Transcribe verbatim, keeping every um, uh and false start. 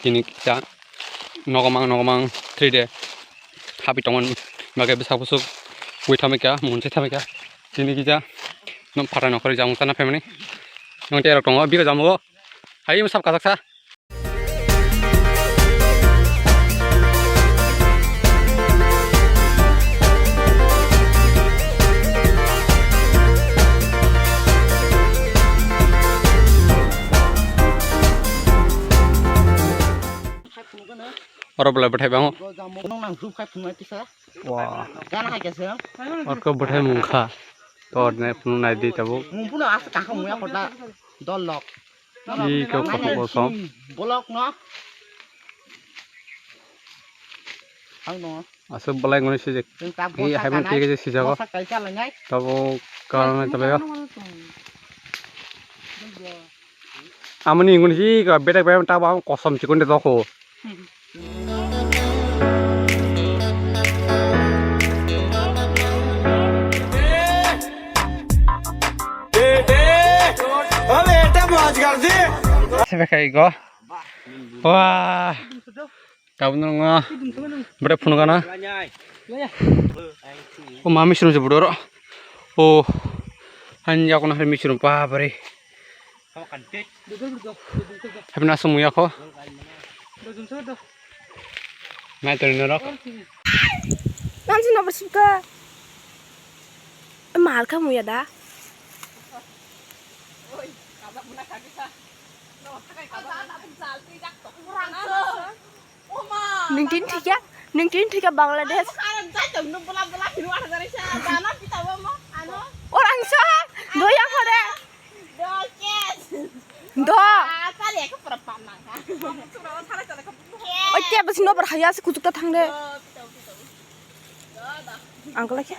Tini kisa nogomang nogomang three D habi tongmani bagwi bwsak bwswk ui thamikha, mungsa thamikha. Tini kisa nok phatai nokhorwi jamung chana phaimani. Nwng tei rok tongo bikha jamugo. Hai sab kajaksa. Oro belai bwthai bango. Nong nang group khai phunuknai kisa. Wah. Gana hai kisa. Orko bwthai mungkha. Tor ne phunuknai di tabuk. Mung phunuk asa kaham muya kota. Dol lok. Iko kosom kosom. Bolok no. Ang no. Aswk belai ngoni sijak. Hi hai mung khe khe sijago. Bosa kai cha langai. Tabuk karang nai tabuk. Amoni ngoni hi ka bedek bedek tabuk ang kosom chikon de toko. Sebe kai go. Wah. Tabuk nung bwrwi phunukana. O ma misrung se bwrwi oro. O. Hani yakuna hari misrung pa bwrwi. Happy na sumung yakho. Nai toni norok. Nang sino bersibka. Mal kamu ya da. Nung tin thika, nung tin thika Bangladesh. Orang sa, doya kore. Do. Oke, besi no berhaya si kutuk ta thang de. Uncle khe.